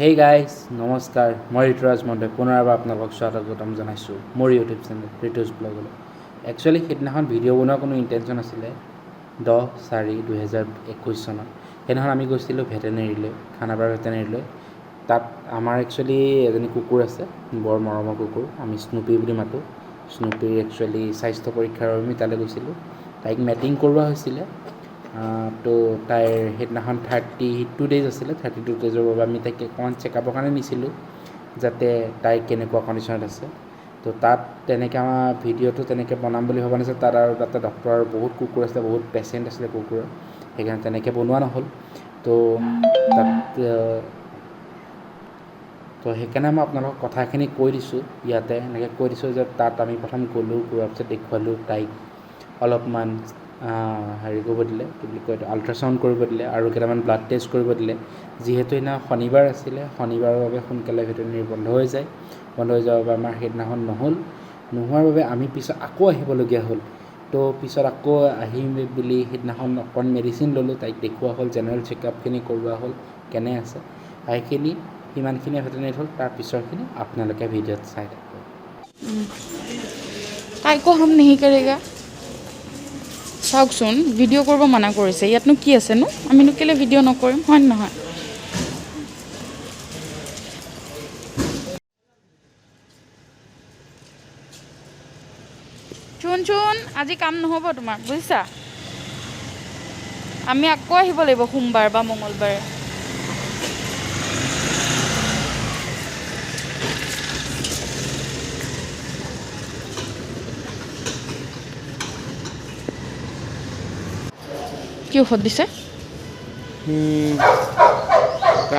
Hey guys, নমস্কাৰ। মই ঋতুৰাজ মণ্ডল, পুনৰ এবাৰ আপোনালোকক স্বাগতম জনাইছোঁ মোৰ ইউটিউব চেনেল ঋতুজ ব্লগলৈ। একচুৱেলি সেইদিনাখন ভিডিঅ' বনোৱা কোনো ইণ্টেনশ্যন নাছিলে। 10/4/2021 চনত সেইদিনাখন আমি গৈছিলোঁ ভেটেনেৰীলৈ, খানাপাৰা ভেটেনেৰীলৈ। তাত আমাৰ একচুৱেলি এজনী কুকুৰ আছে, বৰ মৰমৰ কুকুৰ, আমি স্নুপি বুলি মাতোঁ। স্নুপিৰ একচুৱেলি স্বাস্থ্য পৰীক্ষাৰ বাবে আমি তালৈ গৈছিলোঁ। তাইক মেটিং কৰোৱা হৈছিলে। তো তাইৰ সেইদিনাখন 32 ডেইজ আছিলে। 32 ডেইজৰ বাবে আমি তাইক অকণমান চেকআপৰ কাৰণে নিছিলোঁ, যাতে তাই কেনেকুৱা কণ্ডিশ্যনত আছে। তো তাত তেনেকৈ আমাৰ ভিডিঅ'টো তেনেকৈ বনাম বুলি ভবা নাছিলোঁ তাত, আৰু তাতে ডক্টৰৰ বহুত কুকুৰ আছিলে, বহুত পেচেণ্ট আছিলে কুকুৰৰ, সেইকাৰণে তেনেকৈ বনোৱা নহ'ল। তো তাত তো সেইকাৰণে মই আপোনালোকক কথাখিনি কৈ দিছোঁ ইয়াতে, এনেকৈ কৈ দিছোঁ যে তাত আমি প্ৰথম গ'লোঁ, যোৱাৰ পিছত দেখুৱালোঁ তাইক, অলপমান হেৰি কৰিব দিলে, কি বুলি কয় এইটো, আল্ট্ৰাচাউণ্ড কৰিব দিলে আৰু কেইটামান ব্লাড টেষ্ট কৰিব দিলে। যিহেতু সেইদিনা শনিবাৰ আছিলে, শনিবাৰৰ বাবে সোনকালে ভেটেনেৰী বন্ধ হৈ যায়। বন্ধ হৈ যোৱাৰ বাবে আমাৰ সেইদিনাখন নহ'ল। নোহোৱাৰ বাবে আমি পিছত আকৌ আহিবলগীয়া হ'ল। তো পিছত আকৌ আহিম বুলি সেইদিনাখন অকণ মেডিচিন ল'লোঁ, তাইক দেখুওৱা হ'ল, জেনেৰেল চেকআপখিনি কৰোৱা হ'ল, কেনে আছে সেইখিনি। সিমানখিনিয়ে ভেটেনেৰীত হ'ল। তাৰ পিছৰখিনি আপোনালোকে ভিডিঅ'ত চাই থাকক। काहे को हम नहीं करेगा। চাওকচোন, ভিডিঅ' কৰিব মানা কৰিছে। ইয়াতনো কি আছেনো? আমিনো কেলৈ ভিডিঅ' নকৰিম, হয় নে নহয়? চোন চোন, আজি কাম নহ'ব তোমাৰ, বুজিছা? আমি আকৌ আহিব লাগিব সোমবাৰ বা মঙলবাৰে। কি ঔষধ দিছে?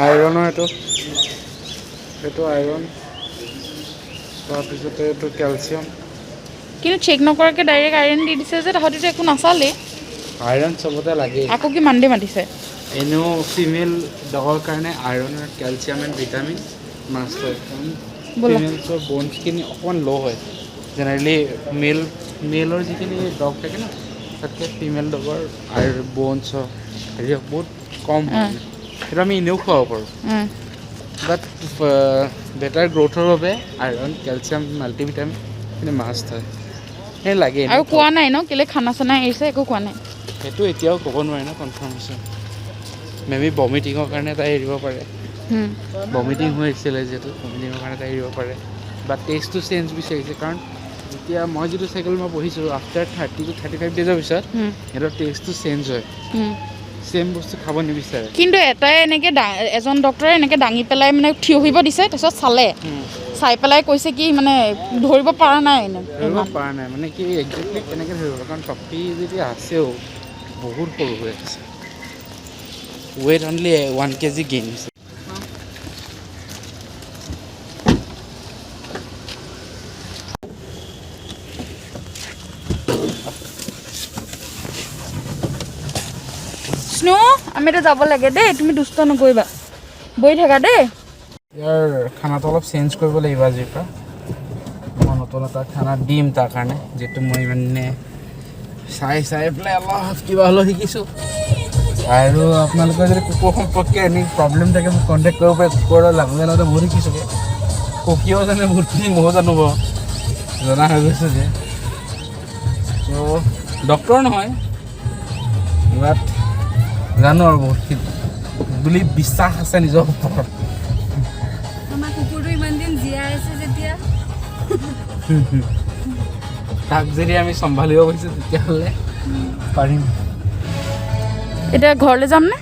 আইৰণৰ এইটো আইৰণ, তাৰপিছতে এইটো কেলছিয়াম। কিন্তু চেক নকৰাকৈ ডাইৰেক্ট আইৰণ দি দিছে যে, তাহাঁতিতো একো নাচালেই। আইৰণ চবতে লাগেই। আকৌ কি মানডে মাতিছে? এনেও ফিমেল ডগৰ কাৰণে আইৰণ আৰু কেলছিয়াম এণ্ড ভিটামিন মাষ্ট হয়, কাৰণ ব'লা। ফিমেলছৰ ব'নছখিনি অকণমান ল' হয় জেনেৰেলি। মেলৰ যিখিনি ডগ থাকে ন, তাতকৈ ফিমেল ডগৰ আইৰ ব'নছ হওক, হেৰি হওক, বহুত কম হয়। সেইটো আমি এনেও খুৱাব পাৰোঁ, বাট বেটাৰ গ্ৰ'থৰ বাবে আইৰণ, কেলছিয়াম, মাল্টিভিটামিন এইখিনি মাষ্ট হয়, সেই লাগে এনেও। আৰু কোৱা নাই ন কেলৈ খানা চানা এৰিছে? একো কোৱা নাই? সেইটো এতিয়াও ক'ব নোৱাৰি ন কনফাৰ্মেশ্যন। মে বি বমিটিঙৰ কাৰণে তাই এৰিব পাৰে। বমিটিং হৈ আছিলে যিহেতু, বমিটিঙৰ কাৰণে তাই এৰিব পাৰে, বা টেষ্টটো চেঞ্জ বিচাৰিছে। কাৰণ যেতিয়া মই যিটো চাইকেল মই পঢ়িছোঁ, আফটাৰ 30 টু 35 ডেইজৰ পিছত সিহঁতৰ টেষ্টটো চেঞ্জ হয়, ছেইম বস্তু খাব নিবিচাৰে। কিন্তু এটাই এনেকৈ এজন ডক্টৰে এনেকৈ দাঙি পেলাই মানে থিয় হ'ব দিছে, তাৰপিছত চালে, চাই পেলাই কৈছে কি মানে ধৰিব পৰা নাই এনে। ধৰিব পৰা নাই মানে কি, একজেক্টলি কেনেকৈ ধৰিব? কাৰণ টপি যদি আছেও, বহুত সৰু হৈ আছে। ৱেইট অনলি 1 কেজি গেইন হৈছে। স্নো, আমি এতিয়া যাব লাগে দেই। তুমি দুষ্ট নকৰিবা, বহি থাকা দেই। ইয়াৰ খানাটো অলপ চেঞ্জ কৰিব লাগিব আজিৰ পৰা। মই নতুন এটা খানা দিম তাৰ কাৰণে, যিটো মই মানে চাই চাই পেলাই অলপ কিবা হ'লেও শিকিছোঁ। আৰু আপোনালোকৰ যদি কুকুৰ সম্পৰ্কে এনি প্ৰব্লেম থাকে, মোক কণ্টেক্ট কৰিব পাৰে। কুকুৰৰ লাগোতে লাগোতে বহুত শিকিছোঁগৈ। ককিও জানে বহুতখিনি, ময়ো জানো বাৰু, জনা হৈ গৈছোঁ যে। ত' ডক্টৰ নহয়, বাট জানো আৰু বহুতখিনি বুলি বিশ্বাস আছে নিজৰ ওপৰত। আমাৰ কুকুৰটো ইমান দিন জীয়াই আছে যেতিয়া। তাক যদি আমি চম্ভালিব পাৰিছোঁ, তেতিয়াহ'লে পাৰিম। এতিয়া ঘৰলৈ যামনে?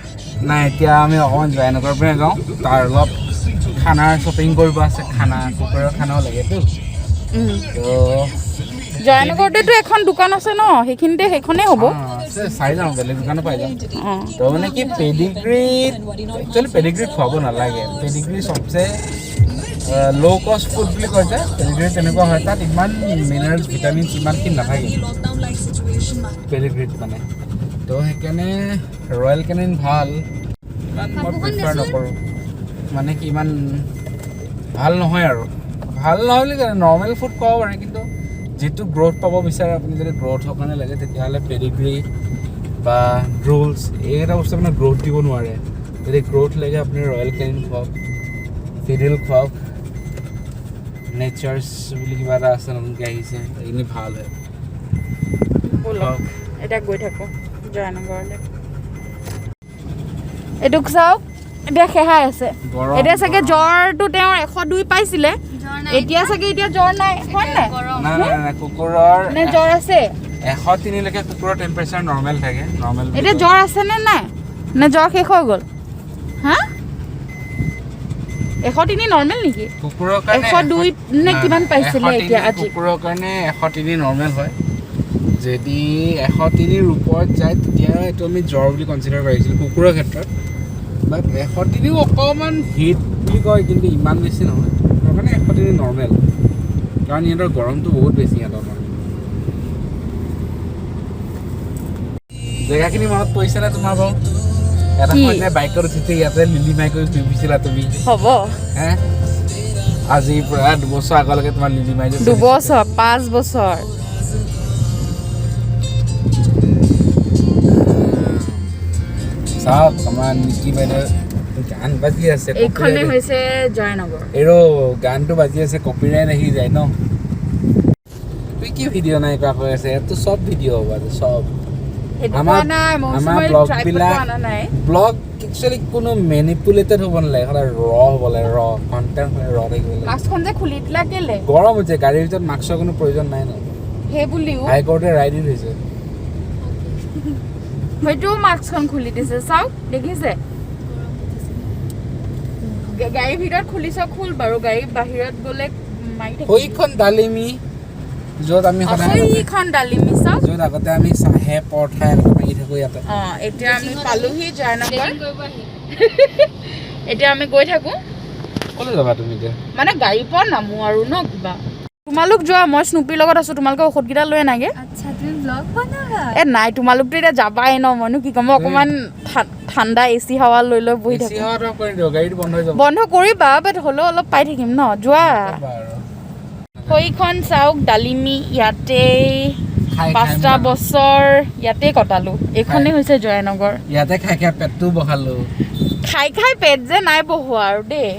নাই, এতিয়া আমি অকণমান জয়ানগৰৰ পিনে যাওঁ। তাৰ অলপ খানাৰ শ্বপিং কৰিব আছে। খানা, কুকুৰৰ খানাও লাগেতো। তো জয়ানগৰতেতো এখন দোকান আছে ন, সেইখিনিতে, সেইখনেই হ'ব। অঁ, আছে, চাই যাওঁ, বেলেগ দোকানো পাই যাম। তো মানে কি, পেডিগ্ৰীত, একচুৱেলি পেডিগ্ৰীত খুৱাব নালাগে। পেডিগ্ৰী চবচে ল' কষ্ট ফুড বুলি কয় যে পেডিগ্ৰী, তেনেকুৱা হয়। তাত ইমান মিনাৰেলছ, ভিটামিনছ ইমানখিনি নাথাকে পেডিগ্ৰীত মানে। তো সেইকাৰণে ৰয়েল কেনিন ভাল, ইমান মই প্ৰিফাৰ নকৰোঁ। মানে কি, ইমান ভাল নহয় আৰু ভাল নহয় বুলি নৰ্মেল ফুড খুৱাব পাৰে, কিন্তু যিটো গ্ৰ'থ পাব বিচাৰে আপুনি, যদি গ্ৰ'থৰ কাৰণে লাগে, তেতিয়াহ'লে পেডিগ্ৰী বা ড্ৰুলছ এইকেইটা বস্তু আপোনাক গ্ৰ'থ দিব নোৱাৰে। যদি গ্ৰ'থ লাগে, আপুনি ৰয়েল কেনিন খুৱাওক। ফিডিল খুৱাওক। নেচাৰ্ছ বুলি কিবা এটা আছে, নতুনকৈ আহিছে, এইখিনি ভাল হয়। ব'লক, এতিয়া গৈ থাকোঁ জয়ানগৰলৈ। এইটোক চাওক, এতিয়া খেহাই আছে। গৰম, এতিয়া চাগে গৰম। জ্বৰটো তেওঁৰ 102 পাইছিলে। জ্বৰ নাই। এতিয়া চাগে এতিয়া জ্বৰ নাই, হয় নাই? গৰম। নাই নাই নাই, কুকুৰৰ নে জ্বৰ আছে? 103লৈকে কুকুৰৰ টেম্পাৰেচাৰ নৰ্মেল থাকে, নৰ্মেল। এতিয়া জ্বৰ আছে নে নাই, নে জ্বৰ শেষ হৈ গ'ল? হা, 103 নৰ্মেল নেকি? কুকুৰৰ কাৰণে 102 নে কিমান পাইছিলে 103। এতিয়া আজি? কুকুৰৰ কাৰণে 103 নৰ্মেল হয়। যদি 103ৰ ওপৰত যায়, তেতিয়া এইটো আমি জ্বৰ বুলি কনচিডাৰ কৰিছিলোঁ কুকুৰৰ ক্ষেত্ৰত। বাট 103ও অকণমান হিট বুলি কয়, কিন্তু ইমান বেছি নহয়। কুকুৰৰ কাৰণে 103 নৰ্মেল, কাৰণ সিহঁতৰ গৰমটো বহুত বেছি সিহঁতৰ কাৰণে। জেগাখিনি মনত পৰিছেনে তোমাৰ বাৰু? এটা কি? সময়ত যে বাইকত উঠিছে, ইয়াতে লিলি মাই কৰি ঘূৰি ফুৰিছিলা তুমি। হ'ব। হে, আজিৰ পৰা 2 বছৰ আগলৈকে তোমাৰ লিলি মাই যে চলিছিলে। 2 বছৰ, 5 বছৰ। চাওক, আমাৰ নিকি বাইদেউ, গান বাজি আছে। এইখনে copyright- হৈছে জয়নগৰ। এৰো, গানটো বাজি আছে, কপিৰাইট আহি যায় ন। তুমি কি ভিডিঅ' নাই কৰা কৈ আছে? ইয়াততো চব ভিডিঅ' হ'ব আজি, চব। সেইটো আমাৰ কোৱা নাই মই। আমাৰ মই ব্লগ tripod বিলাক টো অনা নাই। ব্লগ একচুৱেলি কোনো মেনিপুলেটেড হ'ব নালাগে, সদায় ৰ হ'ব লাগে, ৰ কণ্টেণ্ট সদায় ৰ থাকিব লাগে। মাস্কখন যে খুলি দিলা কেলে? গৰম হৈছে, গাড়ীৰ ভিতৰত মাস্কৰ কোনো প্ৰয়োজন নাই ন। সেই বুলিও হাইকোৰ্টে ৰায় দি থৈছে। হয়তো মাস্কখন খুলি দিছে, চাওক, দেখিছে? গাড়ীৰ ভিতৰত খুলিছ, খোল বাৰু, গাড়ীৰ বাহিৰত গ'লে মাৰি থাকিব। সেইখন ডালিমি, য'ত আমি সদায় সেইখন ডালিমি চাওক। য'ত আগতে আমি চাহে পৰঠাই আগতে মাৰি থাকোঁ ইয়াতে। অ, এতিয়া আমি পালোহি জয়নগৰ। ডেটিং কৰিব আহি। এতিয়া আমি গৈ থাকোঁ। ক'লৈ যাবা তুমি এতিয়া? মানে গাড়ীৰ পৰা নামো আৰু ন কিবা। তোমালোক যোৱা, মই স্নুপিৰ লগত আছো। তোমালোকে ঔষধকেইটা লৈ আনাগে। আচ্ছা, তুমি ব্লগ বনাবা? এ নাই, তোমালোকতো এতিয়া যাবাই ন, মইনো কি ক'ম? মই অকণমান ঠাণ্ডা এ চি হাৱা লৈ লৈ বহি এচি থাকোঁ। হাৱাটো কৰি দিওঁ, গাড়ীটো বন্ধ হৈ যাব। বন্ধ কৰিবা, বাট হ'লেও অলপ পাই থাকিম ন। যোৱা। বাৰু। সেইখন চাওক ডালিমি, ইয়াতে খাই খাই 5টা বছৰ ইয়াতে কটালো। এইখনেই হৈছে জয়নগৰ। ইয়াতে খাই খাই পেটটোও বহালো। খাই খাই পেট যে নাই বহোৱা আৰু দেই।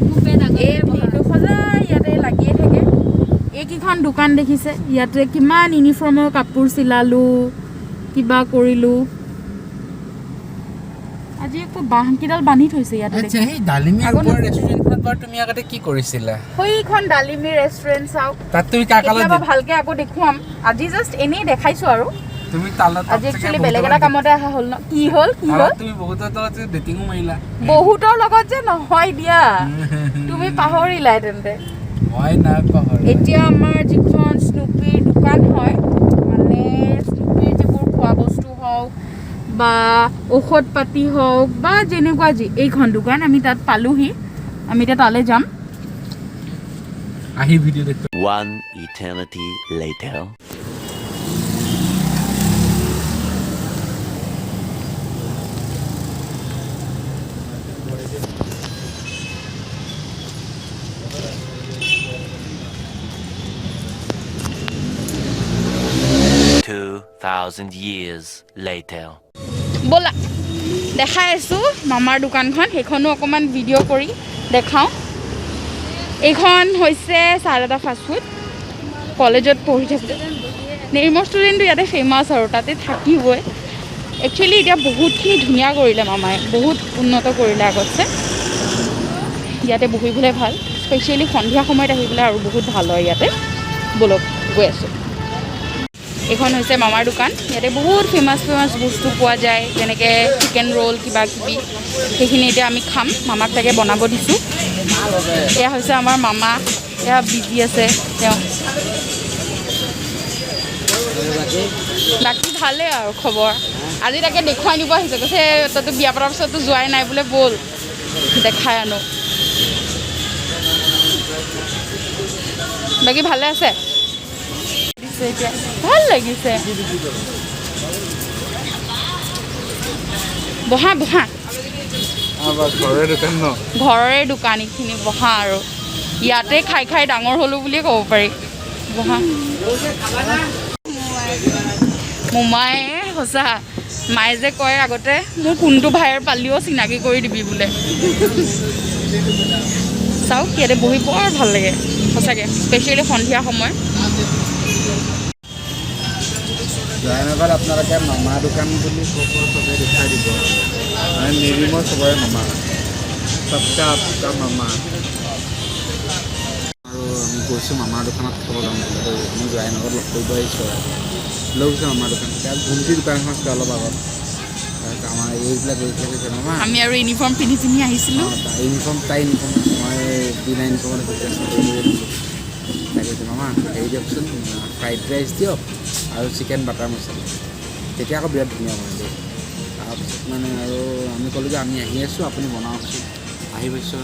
মোৰ পেট আগতে এই ভিৰটো সদায় ইয়াতে লাগিয়ে থাকে। এইকেইখন দোকান দেখিছে, ইয়াতে কিমান ইউনিফৰ্মৰ কাপোৰ চিলালো, কিবা কৰিলো। আজি আকৌ বাঁহকেইডাল বান্ধি থৈছে ইয়াতে। আচ্ছা, সেই ডালিমি আগত ওপৰৰ ৰেষ্টুৰেণ্টখনত বাৰু তুমি আগতে কি কৰিছিলা? সেইখন ডালিমি ৰেষ্টুৰেণ্ট চাওক। তাত তুমি কাৰ কাৰ কেতিয়াবা লগত ভালকে আকৌ দেখুৱাম। আজি জাষ্ট এনেই দেখাইছো আৰু। তুমি তালত আজি একচুৱেলি বেলেগ এটা কামতে অহা হ'ল ন। কি হ'ল, কি হ'ল? তুমি বহুতৰ লগত ডেটিঙো মাৰিলা। বহুতৰ লগত যে নহয় দিয়া, তুমি পাহৰিলাই তেন্তে। মই নাই পাহৰা। এতিয়া আমাৰ যিখন স্নুপিৰ দোকান হয়, মানে স্নুপিৰ যিবোৰ খোৱা বস্তু হওক বা ঔষধ পাতি হওক বা যেনেকুৱা যি, এইখন দোকান আমি তাত পালোহি। আমি এতিয়া তালৈ যাম। আহি ভিডিঅ' দেখুৱাম। One eternity later. 2,000 years later. ব'লা, দেখাই আছোঁ মামাৰ দোকানখন। সেইখনো অকণমান ভিডিঅ' কৰি দেখাওঁ। এইখন হৈছে চাৰদা ফাষ্টফুড। কলেজত পঢ়ি থাকোঁতে নেইমৰ ষ্টুডেণ্টটো ইয়াতে ফেমাছ আৰু তাতে থাকিবই। একচুৱেলি এতিয়া বহুতখিনি ধুনীয়া কৰিলে মামাই, বহুত উন্নত কৰিলে আগতছে। ইয়াতে বহিবলৈ ভাল, স্পেচিয়েলি সন্ধিয়া সময়ত আহি পেলাই আৰু বহুত ভাল হয় ইয়াতে। ব'লক, গৈ আছোঁ। এইখন হৈছে মামাৰ দোকান। ইয়াতে বহুত ফেমাছ ফেমাছ বস্তু পোৱা যায়, যেনেকৈ চিকেন ৰোল, কিবা কিবি। সেইখিনি এতিয়া আমি খাম। মামাক তাকে বনাব দিছোঁ। এয়া হৈছে আমাৰ মামা, এয়া বিজি আছে তেওঁ। বাকী ভালেই আৰু খবৰ। আজি তাকে দেখুৱাই নিব আহিছে, কৈছে তইতো বিয়া পতাৰ পিছততো যোৱাই নাই বোলে, ব'ল দেখাই আনো। বাকী ভালে আছে? দিছে এতিয়া ভাল লাগিছে। বহা বহা। ঘৰৰে দোকান ন। ঘৰৰে দোকান এইখিনি, বহা আৰু। ইয়াতে খাই খাই ডাঙৰ হ'লো বুলিয়ে ক'ব পাৰি। বহা। মোমায়ে সঁচা, মায়ে যে কয় আগতে, মোৰ কোনটো ভাইৰ পালিও চিনাকি কৰি দিবি বোলে। চাওক, ইয়াতে বহি বৰ ভাল লাগে সঁচাকৈ, স্পেচিয়েলি সন্ধিয়া সময়। জয়ানগৰত আপোনালোকে মামা দোকান বুলি ক'ব, চবে দেখুৱাই দিব। মানে নিৰিমৰ চবৰে মামা, চবকা আপকা মামা। আৰু আমি গৈছোঁ মামাৰ দোকানত খাব যাম বুলি। আমি জয়ানগৰত লগ কৰিব আহিছোঁ আৰু লৈ গৈছোঁ মামাৰ দোকান। তাত ঘুমটি দোকান এখন আছিলে অলপ আগত। তাৰপিছত আমাৰ এইবিলাক গৈ পেলাই কৈছে, মামা। আমি আৰু ইউনিফৰ্ম পিন্ধি পিন্ধি আহিছিলোঁ। অঁ, তাই ইউনিফৰ্ম, তাই ইউনিফৰ্ম, মই বিনা ইউনিফৰ্মত দিছোঁ। তাই কৈছে, মামা, হেৰি দিয়কচোন, ফ্ৰাইড ৰাইচ দিয়ক আৰু চিকেন বাটাৰ মছলা। তেতিয়া আকৌ বিৰাট ধুনীয়া বনাই দেই। তাৰপিছত মানে আৰু আমি ক'লোঁ যে আমি আহি আছোঁ, আপুনি বনাওকচোন। আহি পাইছোঁ,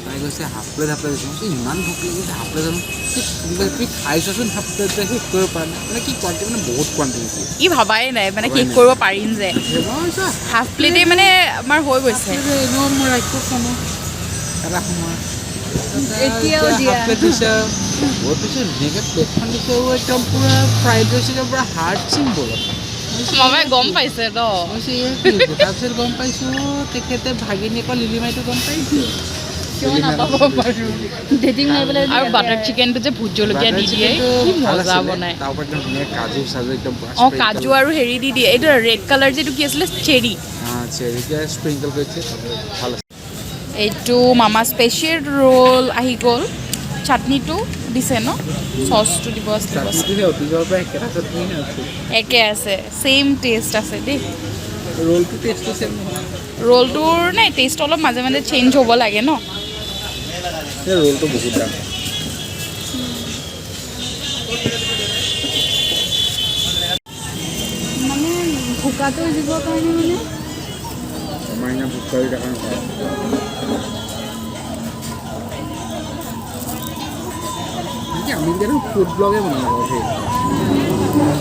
তাই কৈছে হাফ প্লেট, হাফ প্লেট দিছোঁ। মই কৈছোঁ, ইমান ভোক লাগিছে, হাফ প্লেট জানো? তুমি খাইছোৱাচোন, হাফ প্লেট শেষ কৰিব পৰা নাই। মানে কি কোৱাণ্টিটি, মানে বহুত কোৱাণ্টিটি দিয়ে। ই ভবাই নাই মানে ভবাই শেষ নাই। কৰিব পাৰিম যে। মই কৈছোঁ, হাফ প্লেটেই মানে আমাৰ হৈ গৈছে। এনেও মই ৰাখিব সময় এটা সময়। এতিয়াও দিয়া। হাফ প্লেট দিছে, বহুত বেছি ধুনীয়াকৈ প্লেটখন দিছে। আৰু একদম পূৰা ফ্ৰাইড ৰাইচ, একদম পূৰা হাৰ্ড চিম্বলত। মামাই গম পাইছে ন। তাৰপিছত গম পাইছোঁ তেখেতে ভাগিনীয়েকৰ লিলিমাইটো গম পাইছে। কিয় নাপাব বাৰু? ডেটিং মাৰিবলৈ। আৰু বাটাৰ চিকেনটো যে ভোট জলকীয়া দি দিয়ে, কি মজা বনায়। তাৰ ওপৰত একদম ধুনীয়া কাজু চাজু একদম পূৰা। অঁ, কাজু আৰু হেৰি দি দিয়ে, এইটো ৰেড কালাৰ যিটো কি আছিলে, চেৰি। চেৰিকে স্প্ৰিংকল কৰিছে, ভাল আছে। এইটো মামা স্পেচিয়েল ৰোল আহি গ'ল। চাটনিটো দিছে ন, চচটো দিব আছিলে বছ। চাটনিটো সেই অতীজৰ পৰা একেটা চাটনিয়ে আছে। একে আছে, ছেইম টেষ্ট আছে দেই। ৰোলটো টেষ্টটো ছেম নহয়। ৰোলটোৰ নাই, টেষ্ট অলপ মাজে মাজে চেঞ্জ হ'ব লাগে ন। এই ৰোলটো বহুত দাম। মানে ভোকাটো দিবৰ কাৰণে মানে। আমাৰ ইমান ভোক কৰি থকা নহয়। আমি কেতিয়াবা ফুড ব্লগে বনাব পাৰোঁ সেই।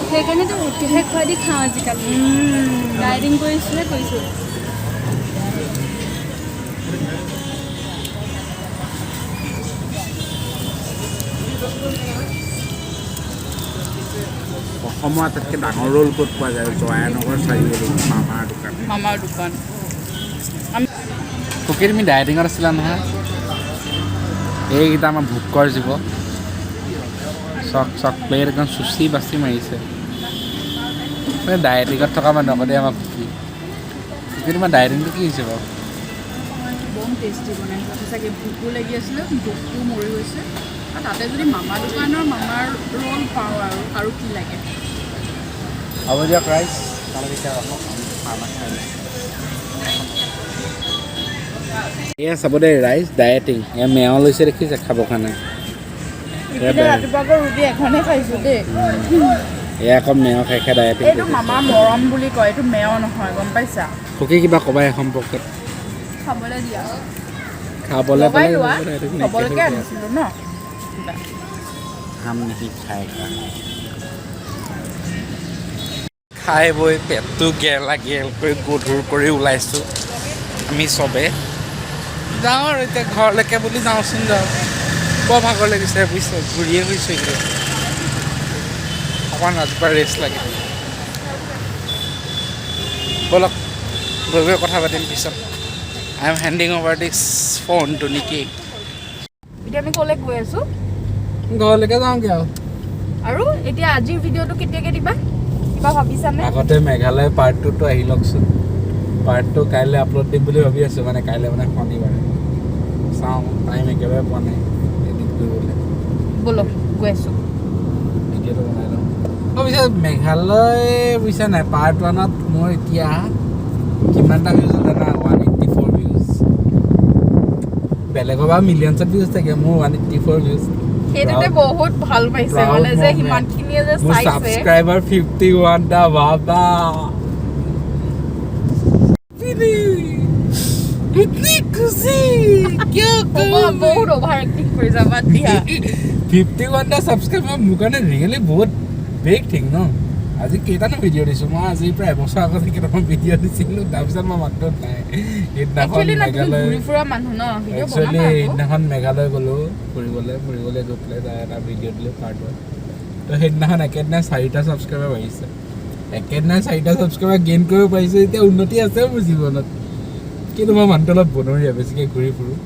সেইকাৰণেতো ৰুটিহে খোৱা দি খাওঁ আজিকালি। ডায়েটিং কৰিছোহে কৰিছোঁ। অসমৰ আটাইতকৈ ডাঙৰ ৰোল ক'ত পোৱা যায়? জয়ানগৰ চাৰিআলি মামাৰ দোকান। মামাৰ দোকান। কুকি, তুমি ডায়েটিঙত আছিলা নহয়? এইকেইটা আমাৰ ভোকৰ জীৱ। চক চক প্লেট একদম চুচি বাচি মাৰিছে। মানে ডায়েটিঙত থকা মানুহ আকৌ দেই আমাৰ কুকি। কুকি, তোমাৰ ডায়েটিংটো কি হৈছে বাৰু? বম টেষ্টি বনাইছে সঁচাকৈ। ভোকো লাগি আছিলে, ভোকটো মৰি গৈছে। আৰু তাতে যদি মামা দোকানৰ মামাৰ ৰোল পাওঁ, আৰু কি লাগে? হ'ব দিয়ক ৰাইজ, তোমালোকে এতিয়া ৰাখক, আমি খানা খাই লওঁ। এয়া চাব দেই ৰাইজ, ডায়েটিং। এয়া মেও লৈছে, দেখিছে, খাবৰ কাৰণে। এয়া ৰাতিপুৱা আকৌ ৰুটি এখনেই খাইছোঁ দেই। এয়া আকৌ মেও খাই খাই ডায়েটিং। এইটো মামাৰ মৰম বুলি কয়, এইটো মেও নহয়, গম পাইছা? কুকি, কিবা ক'বা এই সম্পৰ্কত? খাবলৈ দিয়া। খাবলৈ লগাই পালে লোৱা। ডায়েটিং নাইকিয়া খাবলৈকে হৈ যায়। আনিছিলোঁ ন কিবা। হাম নেহি খায়েগা। খাই বৈ পেটটো গেলা গেল কৰি গধুৰ কৰি ওলাইছোঁ আমি চবে। যাওঁ আৰু এতিয়া ঘৰলৈকে বুলি যাওঁচোন যাওঁ। বৰ ভাগৰ লাগিছে বুজিছে, ঘূৰিয়ে ফুৰিছোঁ এইকেইদিন। অকণমান ৰাতিপুৱা ৰেষ্ট লাগে। ব'লক, গৈ গৈ কথা পাতিম পিছত। I am handing over this phone to Niki. এতিয়া আমি ক'লৈ গৈ আছোঁ? ঘৰলৈকে যাওঁগৈ আৰু। আৰু এতিয়া আজিৰ ভিডিঅ'টো কেতিয়াকে দিবা, কিবা ভাবিছানে? আগতে মেঘালয় পাৰ্ট টুটো আহি লওকচোন। পাৰ্ট টু কাইলৈ আপলোড দিম বুলি ভাবি আছোঁ, মানে কাইলৈ মানে শনিবাৰে। চাওঁ, টাইম একেবাৰে পোৱা নাই এডিট কৰিবলৈ। ব'লক, গৈ আছোঁ। ভিডিঅ'টো বনাই লওঁ। অঁ, পিছে মেঘালয় বুজিছা নাই, পাৰ্ট ওৱানত মোৰ এতিয়া কিমানটা ভিউজ জানা? 184 ভিউজ। বেলেগৰ বা মিলিয়নছত ভিউজ থাকে, মোৰ 184 ভিউজ। সেইটোতে বহুত ভাল পাইছে মানে যে সিমানখিনিয়ে যে মোৰ চাইছে। ছাবস্ক্ৰাইবাৰ 51টা, বাবা। ইতনি খুচি কিয়? হ'ব, বহুত অভাৰ এক্টিং কৰিছা, বাদ দিয়া। 51টা ছাবস্ক্ৰাইবাৰ মোৰ কাৰণে ৰিয়েলি বহুত বিগ থিং ন। আজি কেইটানো ভিডিঅ' দিছোঁ মই? আজিৰ পৰা এবছৰ আগতে কেইটামান ভিডিঅ' দিছিলোঁ, তাৰপিছত মই মাতটো নাই। সেইদিনাখন একচুৱেলি না, তুমি মেঘালয় ঘূৰি ফুৰা মানুহ ন, ভিডিঅ' একচুৱেলি বনাবা আকৌ। সেইদিনাখন মেঘালয় গ'লোঁ ফুৰিবলৈ। ফুৰিবলৈ গৈ পেলাই তাৰ এটা ভিডিঅ' দিলোঁ পাৰ্ট ওৱান। তো সেইদিনাখন একেদিনাই চাৰিটা ছাবস্ক্ৰাইবাৰ বাঢ়িছে। একেদিনাই চাৰিটা ছাবস্ক্ৰাইবাৰ গেইন কৰিব পাৰিছোঁ, এতিয়া উন্নতি আছে মোৰ জীৱনত। কিন্তু মই মানুহটো অলপ বনৰীয়া, বেছিকৈ ঘূৰি ফুৰোঁ।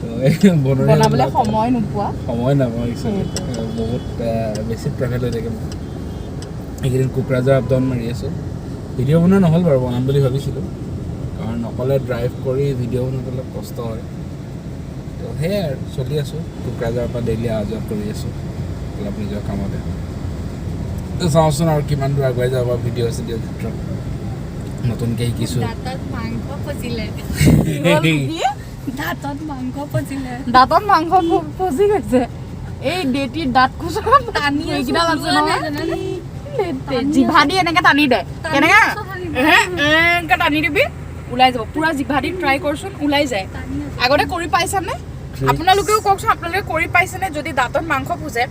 তো এই বনৰীয়া বনাবলৈ vlog- সময় নোপোৱা। সময় নাপাওঁ একচুৱেলি, বহুত বেছি ট্ৰেভেল হৈ থাকে মোৰ। এইকেইদিন কোকৰাঝাৰ আপ ডাউন মাৰি আছোঁ। ভিডিঅ' বনোৱা নহ'ল বাৰু, বনাম বুলি ভাবিছিলোঁ, কাৰণ অকলে ড্ৰাইভ কৰি ভিডিঅ' বনাওঁতে অলপ কষ্ট হয়। তো সেয়াই আৰু চলি আছোঁ, কোকৰাঝাৰৰ পৰা ডেইলি অহা যোৱা কৰি আছোঁ অলপ নিজৰ কামতে। তো চাওঁচোন আৰু কিমান দূৰ আগুৱাই যাব ভিডিঅ' চিডিঅ' ক্ষেত্ৰত। নতুনকৈ শিকিছোঁ। দাঁতত মাংস পচিলে। দাঁতত মাংস পচিলে। দাঁতত মাংস ফচি গৈছে। এই দেতিৰ দাঁত খোচৰা টানি আছো, এইকেইডাল আছে ওলোৱা নাই নহয়। জানানে? জিভা দি এনেকে টানি দে। টানি কেনেকে? আছো, টানি এহে, এনেকে টানি দিবি, ওলাই যাব পুৰা। জিভা দি ট্ৰাই কৰচোন, ওলাই যায়। টানি আছো। আগতে কৰি পাইছানে? আপোনালোকেও কওকচোন, আপোনালোকে কৰি পাইছেনে? যদি দাঁতত মাংস ফুজে,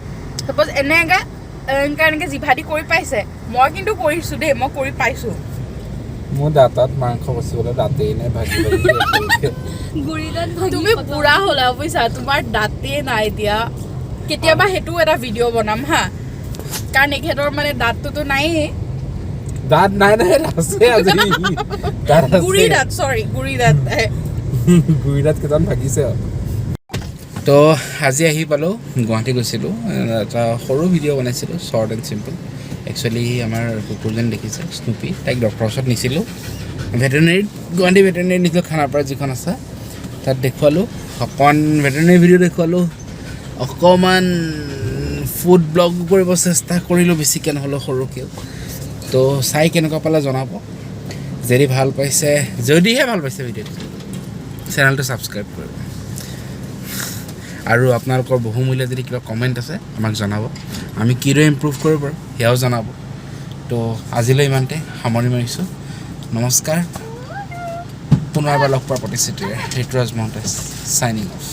চাপ'জ এনেকে এনেকে এনেকে জিভা দি কৰি পাইছে? মই কিন্তু কৰিছোঁ দেই, মই কৰি পাইছোঁ। মোৰ দাঁতত মাংস বচিবলৈ দাঁতেই নাই, ভাগি ভাগি গৈছে। গুৰি দাঁত ভাগি তুমি খতম। বুঢ়া হ'লা বুজিছা, তোমাৰ দাঁতেই নাই এতিয়া। কেতিয়াবা সেইটোও এটা ভিডিঅ' বনাম হা, কাৰণ এখেতৰ মানে দাঁতটোতো নায়েই। দাঁত নাই, নাই আছে, আজি দাঁত আছে। গুৰি দাঁত, চৰি, গুৰি দাঁত। গুৰি দাঁত কেইটামান ভাগিছে আৰু। তো আজি আহি পালোঁ, গুৱাহাটী গৈছিলোঁ, এটা সৰু ভিডিঅ' বনাইছিলোঁ, শ্বৰ্ট এণ্ড চিম্পল। একচুৱেলি আমাৰ কুকুৰজনী দেখিছে, স্নুপি, তাইক ডক্টৰৰ ওচৰত নিছিলোঁ, ভেটেনেৰীত, গুৱাহাটী ভেটেনেৰীত নিছিলোঁ, খানাপাৰাত যিখন আছে তাত দেখুৱালোঁ। অকণমান ভেটেনেৰী ভিডিঅ' দেখুৱালোঁ, অকণমান ফুড ব্লগ কৰিব চেষ্টা কৰিলোঁ, বেছিকৈ নহ'লেও সৰুকৈও। তো চাই কেনেকুৱা পালে জনাব। যদি ভাল পাইছে, যদিহে ভাল পাইছে ভিডিঅ'টো, চেনেলটো ছাবস্ক্ৰাইব কৰিব আৰু আপোনালোকৰ বহুমূলীয়া যদি কিবা কমেণ্ট আছে আমাক জনাব, আমি কিদৰে ইম্প্ৰুভ কৰিব পাৰোঁ সেয়াও জনাব। তো আজিলৈ ইমানতে সামৰণি মাৰিছোঁ। নমস্কাৰ, পুনৰ এবাৰ লগ পোৱাৰ প্ৰতিশ্ৰুতিৰে ঋতুৰাজ মহন্ত চাইনিং অফ।